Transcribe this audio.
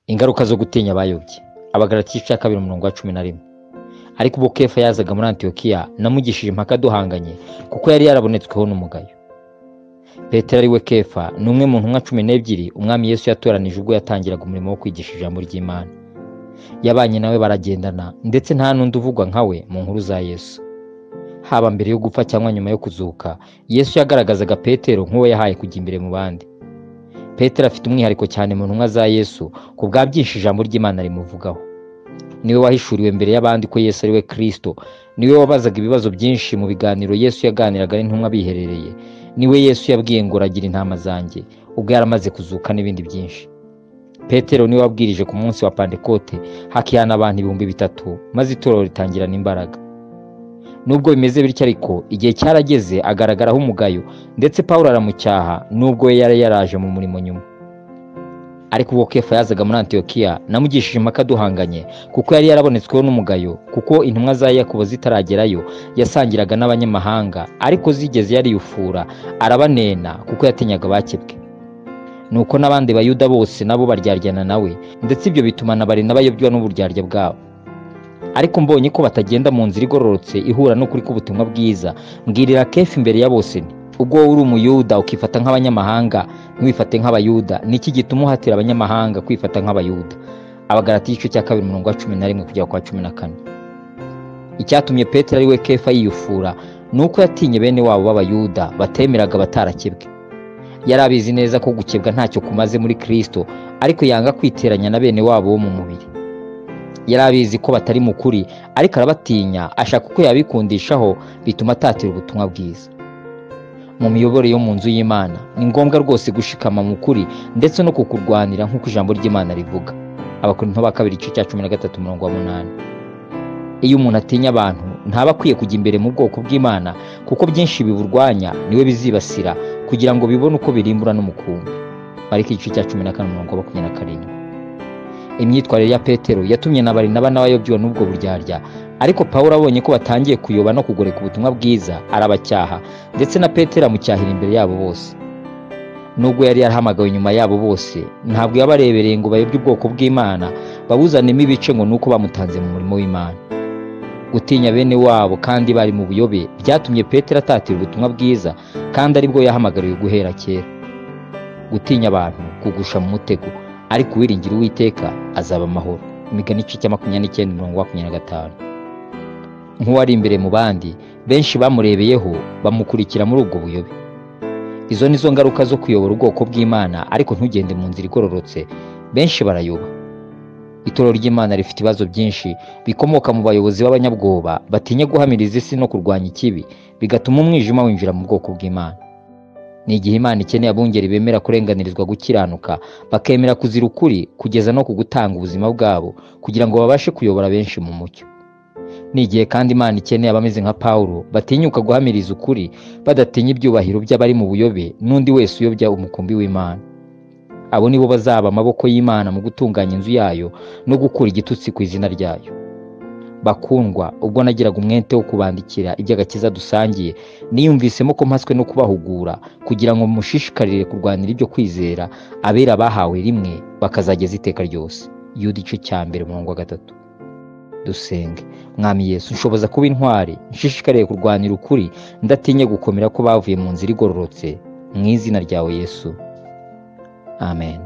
Ingaruka zo gutinya abayobye. Abagalatiya igice cya 2 umurongo wa 11. Ariko ubwo Kefa yazaga muri Antiyokiya namugishije impaka duhanganye kuko yari yarabonetsweho n'umugayo. Petero ari we Kefa ni umwe mu ntumwa 12 umwami Yesu yatoranije ubwo yatangiraga umurimo wo kwigisha ijambo ry'Imana. Yabanye nawe baragendana ndetse nta n'undi uvugwa nka we mu nkuru za Yesu. Haba mbere yo gupfa cyangwa nyuma yo kuzuka, Yesu yagaragazaga Petero nk'uwo yahaye kujya imbere mu bandi. Petero afite umwihariko cyane mu ntumwa za Yesu ku bwa byinshi ijambo ry'Imana rimuvugaho. Niwe wahishuriwe mbere y'abandi ko Yesu ari we Kristo, niwe wabazaga ibibazo byinshi mu biganiro Yesu yaganiraga n'intumwa biherereye, niwe Yesu yabwiye ngo ragira intama zanjye ubwo yaramaze kuzuka n'ibindi byinshi. Petero niwe wabwirije ku munsi wa Pantekote hakihana abantu 3000 maze itorero ritangirana imbaraga. Nubwo bimeze bityo ariko igihe cyarageze agaragaraho umugayo ndetse Pawulo aramucyaha nubwo we yari yaraje mu murimo nyuma. Ariko ubwo Kefa yazaga muri Antiyokiya namugishije impaka duhanganye kuko yari yarabonetsweho n'umugayo, kuko intumwa za Yakobo zitaragerayo yasangiraga n'abanyamahanga, ariko zigeze yariyufura arabanena kuko yatinyaga abakebwe. Nuko n'abandi Bayuda bose nabo baryaryana nawe, ndetse ibyo bituma na Barinaba bayobywa n'uburyarya bwabo. Ariko mbonye ko batagenda mu nzira igororotse ihura n'ukuri k'ubutumwa bwiza, mbwirira Kefa imbere ya bose nti: ubwo wowe uri umuyuda ukifata nk'abanyamahanga ntiwifate nk'abayuda, niki gituma uhatira abanyamahanga kwifata nk'abayuda? Abagalatiya igice cya 2 umurongo wa 11 kugera kwa 14. Icyatumye Petero ari we Kefa yiyufura ni uko yatinye bene wabo b'abayuda batemeraga batarakebwe. Yari abizi neza ko gukebwa ntacyo kumaze muri Kristo, ariko yanga kwiteranya na bene wabo bo mu mubiri. Yari abizi ko batari mu kuri, ariko arabatinya ashaka uko yabikundishaho bituma atatira ubutumwa bwiza. Mu miyoborere yo mu nzu y'Imana ni ngombwa rwose gushikama mu kuri ndetse no kukurwanira nk'uko ijambo ry'Imana rivuga. Abakorinto ba kabiri igice cya 13 umurongo wa 8. Iyo umuntu atinya abantu ntaba akwiye kujya imbere mu bwoko bw'Imana, kuko byinshi biburwanya niwe bizibasira kugira ngo bibone uko birimbura n'umukumbi. Mariko igice cya 14 umurongo wa 27. Imyitwarire ya Petero yatumye na Barinaba n'abayobywa n'ubwo buryarya, ariko Pawulo abonye ko batangiye kuyoba no kugoreka ubutumwa bwiza arabacyaha, ndetse na Petero amucyahira imbere yabo bose. Nubwo yari yarahamagawe nyuma yabo bose, ntabwo yabarebereye ngo bayobye ubwoko bw'Imana babuzanemo ibice ngo nuko bamutanze mu murimo w'Imana. Gutinya bene wabo kandi bari mu buyobe byatumye Petero atatira ubutumwa bwiza kandi aribwo yahamagariwe guhera kera. Gutinya abantu kugusha mu mutego, ariko uwiringira Uwiteka azaba amahoro. Imigani igice cya 29 umurongo wa 25. Nk'uwari imbere mu bandi, benshi bamurebeyeho bamukurikira muri ubwo buyobe. Izo nizo ngaruka zo kuyobora ubwoko bw'Imana ariko ntugende mu nzira igororotse, benshi barayoba. Itorero ry'Imana rifite ibibazo byinshi bikomoka mu bayobozi b'abanyabwoba batinya guhamiriza isi no kurwanya ikibi, bigatuma umwijima winjira mu bwoko bw'Imana. Ni igihe Imana ikeneye abungeri bemera kurenganirizwa gukiranuka, bakemera kuzira ukuri kugeza no ku gutanga ubuzima bwabo kugira ngo babashe kuyobora benshi mu mucyo. Ni igihe kandi Imana ikeneye abameze nka Pawulo batinyuka guhamiriza ukuri badatinya ibyubahiro by'abari mu buyobe n'undi wese uyobya umukumbi w'Imana. Abo nibo bazaba amaboko y'Imana mu gutunganya inzu yayo no gukura igitutsi ku izina ryayo. Bakundwa, ubwo nagiraga umwete wo kubandikira iby'agakiza dusangiye, niyumvisemo ko mpaswe no kubahugura kugira ngo mushishikarire kurwanira ibyo kwizera abera bahawe rimwe bakazageza iteka ryose. Yuda igice cya 1 umurongo wa 3. Dusenge. Mwami Yesu, nshoboza kuba intwari, nshishikariye kurwanira ukuri, ndatinye gukomera ko bavuye mu nzira igororotse. Mu izina ryawe Yesu, amen.